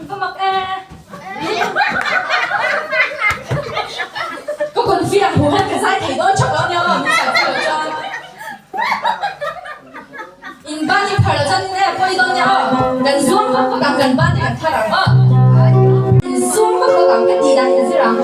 Va mak e. Ka confi ang hu hian ka zai thei dawn theuh lo nia aw min zai pui lo chuan. In ban in phar lo chuan in e pawi dawn nia aw. Kan zuam vak vak ang kan ban te kan thar ang aw. In zuam vak vak ang ka tih dan in zir ang.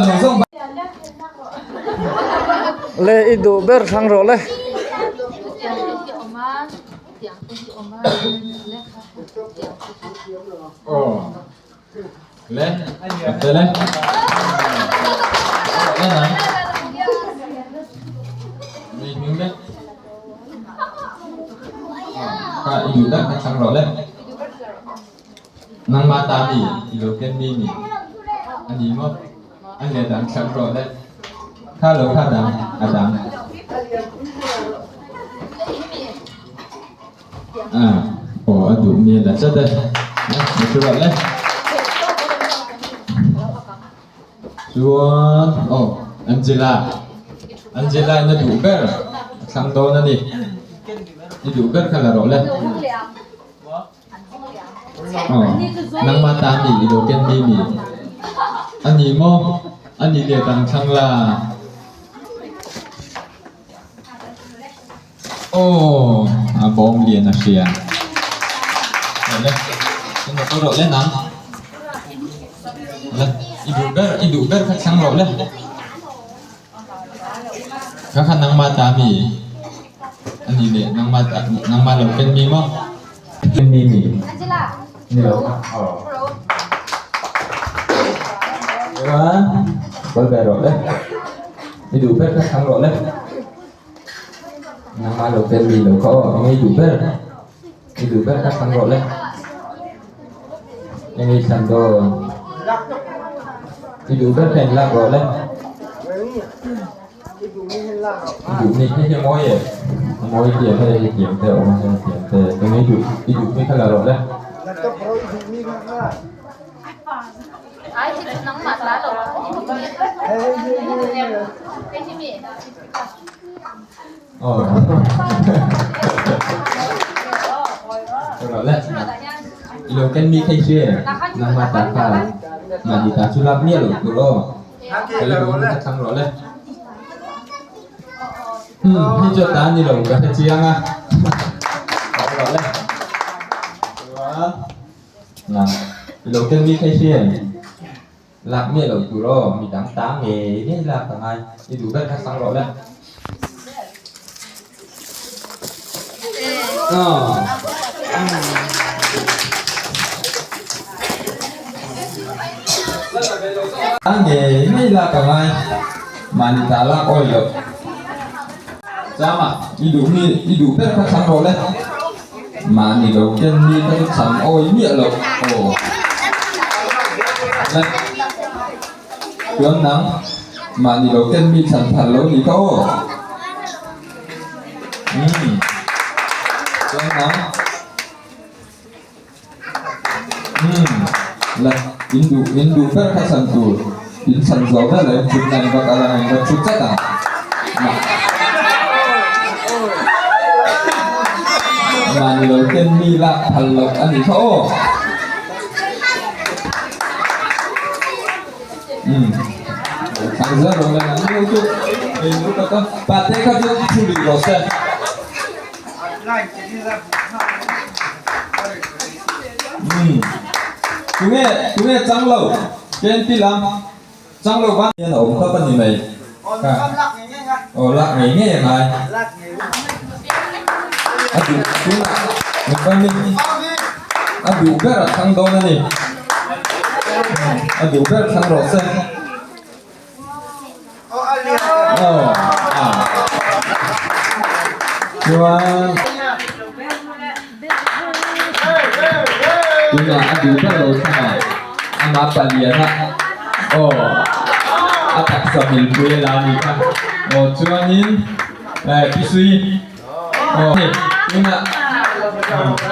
zawng zawng. Le i duh ber thlang rawh le. Aw le ka fel e. En ang. Mi hming le. Ka i duh ber kha thlang rawh le. Nangmah ta mi i lo ken mi ni a ni maw? A let ang thlang rawh le. Kha lo kha dang a dang. Ah, aw a duh mi a la tlat e. Le, ni thu rawh le. Chuan, aw, Angela. Angela in a duh ber a thlang dawn a ni. I duh ber kha la rawh le. Aw, nangmah ta mi i lo ken mi mi a ni maw? A ni leh dang thlang la. Aw, a bawm lian a hria. Rawh le, i motor rawh le nang. Le, i duh ber, i duh ber kha thlang rawh le. Ka kha nangmah ta mi a ni leh nangmah ta nangmah lo ken mi maw? Ken mi mi ni lo kha aw. Chuan kawl ve rawh le. I duh ber kha thlang rawh le. Nangmah lo ken mi lo kha aw eng i duh ber i duh ber kha thlang rawh le. Eng i thlan dawn? I duh ber kha in lak rawh le. I duh mi hei hi a mawi e. A mawi tiang hei hei tiang te a awm a hei tiang te. Eng i duh i duh mi kha la rawh le. Aw. Rawh le. I lo ken mi thei hre. Nangmah ta kha. Mahni ta chu lak miah lo tur aw. Ka i duh mi kha thlang rawh le. Hmm, hei chu ta ni lo ka hre chiang a. Rawh le. Chuan nang i lo ken mi thei hre. Lak miah loh tur aw, midang ta ngei ngei lak a ngai. I duh ber kha sang rawh le. Ta ngei ngei lak a ngai. Mahni ta lak awi loh. Chama, i duh mi, i duh ber kha thlang rawh le. Mahni lo ken mi kha chu chhan awi miah loh aw. Le, chuan nang, mahni lo ken mi chhan phal lo ni kha aw. Umm, chuan nang. Umm, la, in duh, in duh ber kha chhan tur, in chhan zo ber lo in chhut na in va kal ang, in va chhut chat ang. Mahni lo ten mi lak phal loh a ni kha aw. Umm, thlang zel rawh le, an lo chu, in lu tak a, pate kha chu thu lui rawh se. Umm tunge tunge chang lo ken pi lam chang lo van hian a awm khawp a ni mai ka aw lak ngei ngei a ngai a duh tunah mipa min a duh ber a thlang dawn a ni a duh ber thlang rawh se. Chuan tunah a duh ber lo thlang a, amah palian a aw a taksa milpui a la a nih kha aw chuanin eh pi sui aw tunah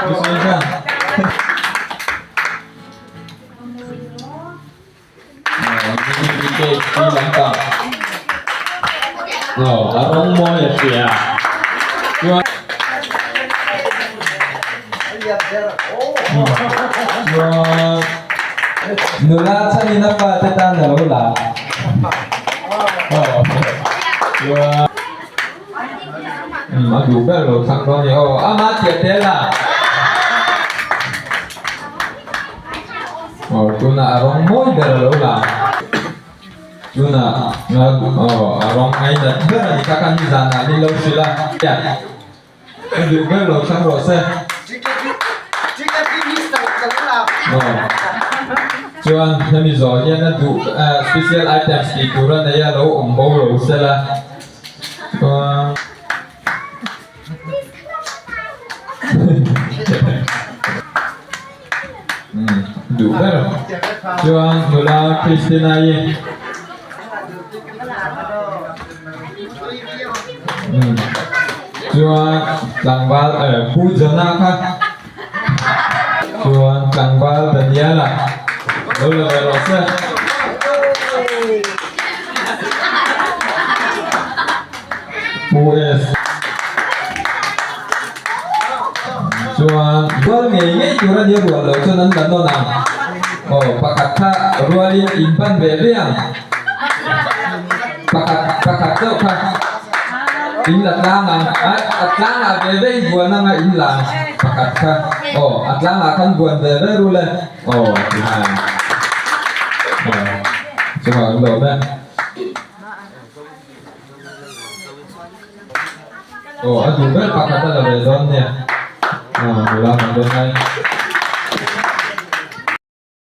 pi sui kha. Aw a rawng mawi a hria chuan chuan nula chhanin a fate tan a lo la aw chuan a duh ber lo thlang dawn a ni aw ama chiah tel a. Aw tunah a rawng mawi ber a lo lang. Tunah aw a rawng ngainat ber a ni kha kha nizanah min lo hrilh a. Ka duh ber lo thlang rawh se. Aw chuan hemi zawh hian a duh special items tih tur a nei a lo awm bo lo sela chuan. Duh ber chuan nula Christina-i chuan tlangval Pu Johna kha chuan tlangval Daniel-a lo la ve rawh se. US chuan rual ngei ngei tur a nia rual lo chuan an la nawn ang aw pakhat kha rualin in ban ve ve ang pakhat pakhat deuh kha in la tlang ang a a tlangah ve ve in buan anga in la ang pakhat kha aw a tlangah khan buan ve ve rul e aw ti han aw chungah an lawm e. Aw a duh ber pakhat a la ve dawn nia. Aw nula kan dawn lai.